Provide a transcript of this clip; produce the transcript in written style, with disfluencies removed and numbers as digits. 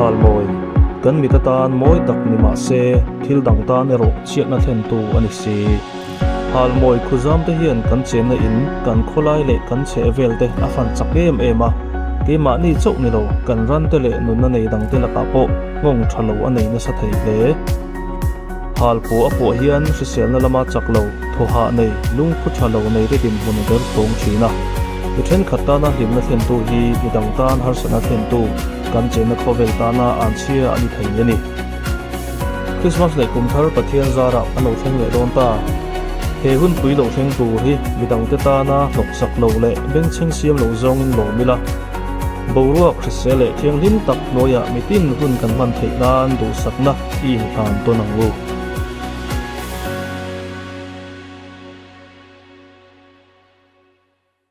Halmawi, kan mit atan mawi tak ni mah se, thil dang tan erawh chhiatna thlentu a ni si. Halmawi khuzam te hian kan chenna in, kan khawlai leh kan chhehvel te a fan chak em em a, keimahni chauh ni lo, kan ran te leh nunna nei dang te lakah pawh nghawng tha lo a nei nasa thei hle. Halpawh a pawh hian hriselna lama chak lo, thawhah nei, lungphu tha lo nei te dinhmun a ber thawng thin a. Mi thenkhat tana hlimna thlentu hi mi dang tan harsatna thlentu, kan chenna khawvel tana an chhia a ni thei a ni. Krismas leh kum thar Pathian zarah a lo thleng leh dawn ta. He hunpui lo thleng tur hi mi dangte tana hnawksak lo leh bengchheng siam lo zawngin lawm ila. Boruak hrisel leh thianghlim tak hnuaiah mitin hun kan hman theih nan duhsakna i inhlan tawn ang u.